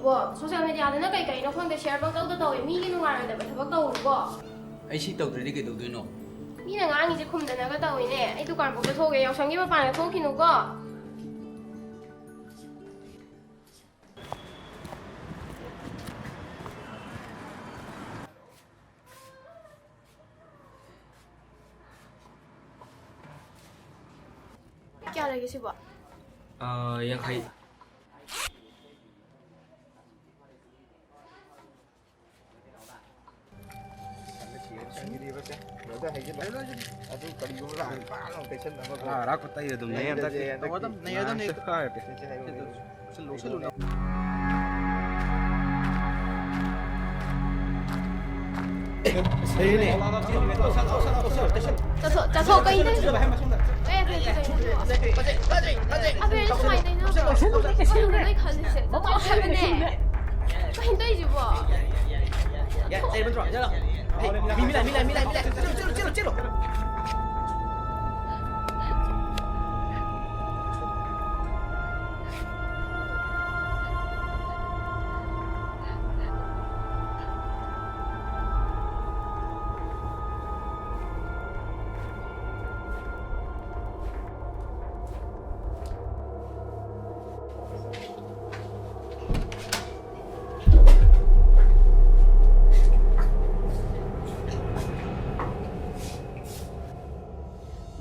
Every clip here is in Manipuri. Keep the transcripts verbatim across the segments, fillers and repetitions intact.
ꯕꯣ, ꯁꯣꯁꯤꯌꯦꯜ ꯃꯦꯗꯤꯌꯥꯗꯅ ꯀꯩ ꯀꯩꯅꯣ ꯈꯪꯗꯦ, ꯁꯤꯌꯔ ꯄꯪꯇꯧꯗ ꯇꯧꯋꯦ꯫ ꯃꯤꯒꯤ ꯅꯨꯡꯉꯥꯏꯔꯣꯏꯗꯕ ꯊꯕꯛ ꯇꯧꯅꯨꯀꯣ꯫ ꯑꯩ ꯁꯤ ꯇꯧꯗ꯭ꯔꯗꯤ ꯀꯩꯗꯧꯗꯣꯏꯅꯣ? ꯃꯤꯅ ꯉꯥꯡꯉꯤꯁꯦ ꯈꯨꯝꯗꯅꯒ ꯇꯧꯋꯤꯅꯦ꯫ ꯑꯩ ꯗꯨꯀꯥꯟ ꯐꯥꯎ ꯆꯠꯊꯣꯛꯎꯒꯦ, ꯌꯥꯎꯁꯪꯒꯤ ꯃꯄꯥꯟꯒ ꯊꯣꯛꯈꯤꯅꯨꯀꯣ꯫ ꯀꯌꯥ ꯂꯩꯒꯦ ꯁꯤꯕꯣ? ꯑꯥ, ꯌꯥꯡꯈꯩ꯫ ꯑꯗꯨ ꯀꯔꯤꯒꯨꯝꯕ ꯂꯥꯛꯑꯗꯤ ꯄꯥꯛ ꯂꯥꯎ ꯇꯩꯁꯟꯅꯕ꯫ ꯑꯥ, ꯑꯔꯥꯛꯄ ꯇꯩꯔ ꯑꯗꯨꯝ ꯅꯩ ꯍꯟꯗꯛꯇꯤ꯫ ꯅꯩꯔꯗꯝ, ꯅꯩꯔꯗꯝ, ꯅꯩꯔꯗꯝ꯫ ꯁꯤꯜꯂꯨ, ꯁꯤꯜꯂꯨ꯫ ꯆꯠꯊꯣꯛ, ꯆꯠꯊꯣꯛ, ꯀꯩꯅꯣ? ꯑꯦ, ꯀꯩꯅꯣ, ꯀꯩꯅꯣ? ꯑꯕꯦ, ꯁꯨꯃꯥꯏꯅ ꯇꯧꯅꯣ? ꯀꯩꯅꯣ ꯅꯣꯏ ꯈꯜꯂꯤꯁꯦ? ꯆꯠꯊꯣꯛ ꯍꯥꯏꯕꯅꯦ꯫ ꯀꯩꯅꯣ ꯇꯧꯔꯤꯁꯤꯕꯣ? ꯌꯥ, ꯂꯩꯕ ꯅꯠꯇ꯭ꯔꯣ? ꯌꯥ, ꯂꯥꯛꯑꯣ꯫ ꯍꯦ, ꯃꯤ, ꯃꯤ ꯂꯥꯛꯑꯦ, ꯃꯤ ꯂꯥꯛꯑꯦ, ꯃꯤ ꯂꯥꯛꯑꯦ, ꯃꯤ ꯂꯥꯛꯑꯦ꯫ ꯆꯦꯜꯂꯨ, ꯆꯦꯜꯂꯨ, ꯆꯦꯜꯂꯨ, ꯆꯦꯜꯂꯨ꯫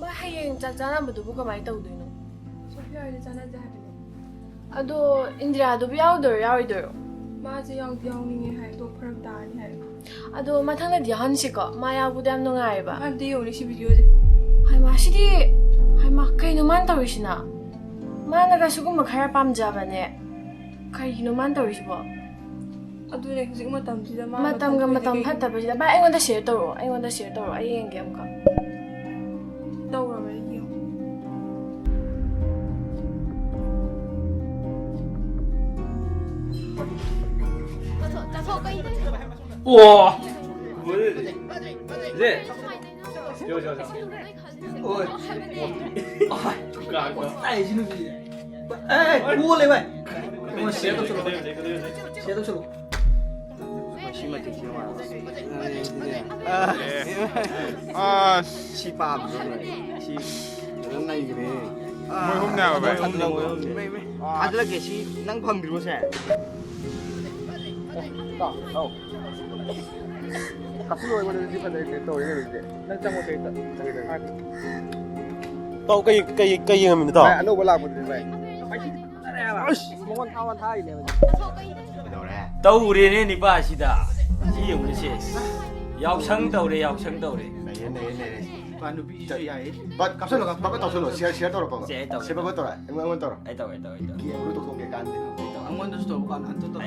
ꯃꯥ ꯍꯌꯦꯡ ꯆꯥꯛ ꯆꯥꯅꯕꯗꯨꯕꯨ ꯀꯃꯥꯏꯅ ꯇꯧꯗꯣꯏꯅꯣ? ꯁꯣꯐꯤꯌꯥ ꯍꯣꯏꯗ ꯆꯥꯅꯁꯦ ꯍꯥꯏꯕꯅꯦ꯫ ꯑꯗꯣ ꯏꯟꯗꯤꯔꯥꯗꯨꯕꯨ ꯌꯥꯎꯗꯣꯏꯔꯣ, ꯌꯥꯎꯔꯣꯏꯗꯣꯏꯔꯣ? ꯃꯥꯁꯦ ꯌꯥꯎꯗꯤ ꯌꯥꯎꯅꯤꯡꯉꯦ ꯍꯥꯏ, ꯑꯗꯣ ꯐꯔꯛ ꯇꯥꯔꯅꯤ ꯍꯥꯏ꯫ ꯑꯗꯣ ꯃꯊꯪꯗꯗꯤ ꯌꯥꯎꯍꯟꯁꯤꯀꯣ, ꯃꯥ ꯌꯥꯎꯕꯗꯣ ꯌꯥꯝ ꯅꯨꯡꯉꯥꯏꯌꯦꯕ꯫ ꯑꯝꯇ ꯌꯦꯡꯉꯨꯅꯦ ꯁꯤ ꯚꯤꯗꯤꯑꯣꯁꯦ꯫ ꯍꯩꯃꯥ, ꯁꯤꯗꯤ, ꯍꯩꯃꯥ, ꯀꯩꯅꯣ ꯃꯥꯅ ꯇꯧꯔꯤꯁꯤꯅ? ꯃꯥꯅꯒ ꯁꯤꯒꯨꯝꯕ ꯈꯔ ꯄꯥꯝꯖꯕꯅꯦ꯫ ꯀꯩꯒꯤꯅꯣ ꯃꯥꯅ ꯇꯧꯔꯤꯁꯤꯕꯣ? ꯑꯗꯨꯅꯦ, ꯍꯧꯖꯤꯛ ꯃꯇꯝꯁꯤꯗ ꯃꯥ ꯃꯇꯝꯒ ꯃꯇꯝ ꯃꯇꯝ ꯐꯠꯇ꯭ꯔꯤꯁꯦ ꯐꯠꯇꯕꯁꯤꯗ꯫ ꯚꯥꯏ, ꯑꯩꯉꯣꯟꯗ ꯁꯤꯌꯔ ꯇꯧꯔꯛꯑꯣ, ꯑꯩꯉꯣꯟꯗ ꯁꯤꯌꯔ ꯇꯧꯔꯛꯑꯣ, ꯑꯩ ꯌꯦꯡꯒꯦ ꯑꯃꯨꯛꯀ꯫ ꯇꯧꯔꯕꯅꯦ, ꯌꯦꯡꯉꯣ꯫ ꯆꯠꯊꯣꯛ, ꯆꯠꯊꯣꯛ, ꯀꯩ ꯇꯧꯔꯤꯅꯣ? ꯑꯣ! ꯁꯦ꯫ ꯁꯨꯃꯥꯏꯅ ꯇꯧꯔꯤꯅꯣ? ꯌꯣ, ꯌꯣ, ꯌꯣ꯫ ꯁꯤꯒꯨꯝꯕ ꯂꯣꯏ ꯈꯜꯂꯤꯁꯦ꯫ ꯍꯣꯏ꯫ ꯆꯠꯊꯣꯛ ꯍꯥꯏꯕꯅꯦ꯫ ꯑꯣ꯫ ꯀꯥꯡ ꯀꯣ꯫ ꯑꯩ ꯁꯤ ꯅꯨꯄꯤꯁꯦ꯫ ꯑꯦ, ꯑꯣꯜꯂꯦ, ꯚꯥꯏ꯫ ꯁꯤꯌꯔ ꯇꯧꯁꯜꯂꯣ꯫ ꯁꯤꯌꯔ ꯇꯧꯁꯜꯂꯣ꯫ ꯁꯤ ꯃꯇꯤꯛ ꯁꯤꯌꯔ ꯃꯥꯜꯂꯦ꯫ ꯑ, ꯑꯁ ꯁꯤ ꯄꯥꯝꯗ꯭ꯔꯣ ꯅꯣꯏ? ꯁꯤ ꯐꯖꯅ ꯅꯩꯈ꯭ꯔꯦ꯫ ꯃꯣꯏ ꯑꯍꯨꯝꯅꯦ ꯍꯥꯏꯕ, ꯚꯥꯏ꯫ ꯊꯥꯖꯤꯜꯂꯛꯀꯦ, ꯁꯤ ꯅꯪ ꯐꯪꯗ꯭ꯔꯤꯕꯣ ꯁꯦ? ꯀꯥꯞꯁꯤꯜꯂꯣ, ꯑꯩꯉꯣꯟꯗꯗꯤ ꯐꯖꯩ ꯇꯧꯔꯤ ꯂꯩꯔꯤꯁꯦ꯫ ꯅꯪ ꯆꯪꯉꯣ, ꯀꯩ ꯇꯧ-, ꯀꯩ ꯇꯧ-, ꯇꯥꯎ ꯀꯩ ꯀꯩ ꯀꯩ ꯌꯦꯡꯉꯝꯃꯤꯅꯣ ꯇꯥꯎ? ꯚꯥꯏ, ꯑꯅꯧꯕ ꯂꯥꯛꯄꯗꯨꯗꯤ, ꯚꯥꯏ꯫ ꯃꯉꯣꯟ ꯊꯥ-, ꯃꯉꯣꯟ ꯊꯥꯔꯤꯅꯦꯕ꯫ ꯇꯧꯔꯦꯅꯦ ꯅꯤꯄꯥꯁꯤꯗ꯫ ꯁꯤ ꯌꯦꯡꯉꯨꯅꯦ ꯁꯦ꯫ ꯌꯥꯎꯁꯪ ꯇꯧꯔꯦ, ꯌꯥꯎꯁꯪ ꯇꯧꯔꯦ꯫ ꯅꯩꯔꯦ, ꯅꯩꯔꯦ, ꯅꯩꯔꯦ꯫ ꯅꯨꯄꯤꯁꯤꯁꯨ ꯌꯥꯏꯌꯦ꯫ ꯚꯥꯏ, ꯀꯥꯞꯁꯜꯂꯣ, ꯀꯥꯞꯁꯜꯂꯣ, ꯇꯧꯁꯜꯂꯣ, ꯁꯤꯌꯥꯔ, ꯁꯤꯌꯥꯔ ꯇꯧꯔꯣ, ꯄꯥꯕ꯫ ꯁꯦ, ꯑꯩ ꯇꯧꯒꯦ꯫ ꯁꯦ, ꯄꯥꯕ ꯇꯧꯔꯣ, ꯑꯩꯉꯣꯟꯗ, ꯑꯩꯉꯣꯟꯗ ꯇꯧꯔꯣ꯫ ꯑꯩ ꯇꯧꯒꯦ, ꯇꯧꯒꯦ, ꯇꯧꯒꯦ꯫ ꯒꯦꯝꯗꯣ ꯇꯧꯊꯣꯛꯀꯦ ꯀꯥꯟꯗ꯫ ꯑꯩꯉꯣꯟꯗꯁꯨ ꯇꯧꯕ ꯀꯥꯟꯗ ꯑꯝꯇ ꯇꯧ꯫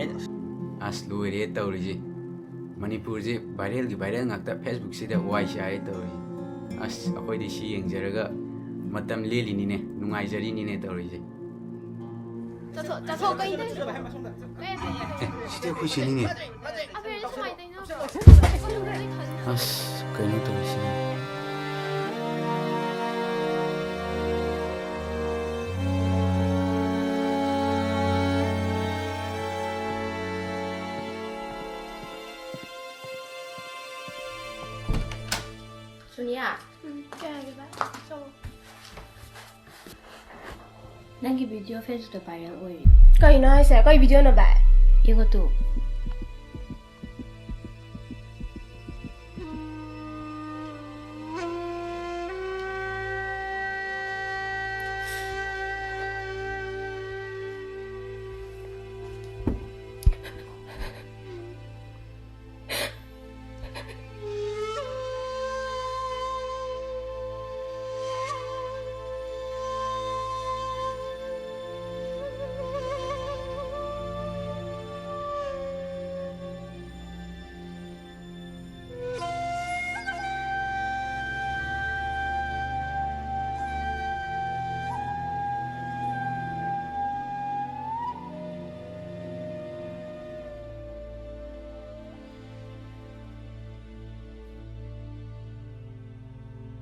ꯑꯁ ꯂꯣꯏꯔꯦ ꯇꯧꯔꯤꯁꯦ꯫ ꯃꯅꯤꯄꯨꯔꯁꯦ ꯚꯥꯏꯔꯦꯜꯒꯤ ꯚꯥꯏꯔꯦꯜ ꯉꯥꯛꯇ, ꯐꯦꯁꯕꯨꯛꯁꯤꯗ ꯋꯥꯏ ꯁꯤ ꯍꯥꯏ ꯇꯧꯔꯤꯁꯦ꯫ ꯑꯁ ꯑꯩꯈꯣꯏꯗꯤ ꯁꯤ ꯌꯦꯡꯖꯔꯒ ꯃꯇꯝ ꯂꯦꯜꯂꯤꯅꯤꯅꯦ, ꯅꯨꯡꯉꯥꯏꯖꯔꯤꯅꯤꯅꯦ ꯇꯧꯔꯤꯁꯦ꯫ ꯆꯠꯊꯣꯛ ꯆꯠꯊꯣꯛ ꯀꯩꯅꯣ ꯇꯧꯔꯤꯁꯦ? ꯑꯦ ꯁꯤꯗꯤ ꯑꯩꯈꯣꯏ ꯁꯤꯅꯤꯅꯦ꯫ ꯑꯕꯦꯔꯁꯨ ꯀꯃꯥꯏꯅ ꯇꯧꯔꯤꯅꯣ? ꯑꯁ ꯀꯩꯅꯣ ꯇꯧꯔꯤꯁꯤꯅ꯫ ꯁꯣꯅꯤꯌꯥ, ꯎꯝ, ꯀꯩ ꯍꯥꯏꯒꯦ ꯚꯥꯏ? ꯆꯥꯎ꯫ ꯅꯪꯒꯤ ꯚꯤꯗꯤꯑꯣ ꯐꯦꯁꯕꯨꯛꯇ ꯚꯥꯏꯔꯦꯜ ꯑꯣꯏꯔꯤ꯫ ꯀꯩꯅꯣ ꯍꯥꯏꯁꯦ? ꯀꯩ ꯚꯤꯗꯤꯑꯣꯅꯣ ꯚꯥꯏ? ꯌꯦꯡꯉꯣ ꯇꯨ꯫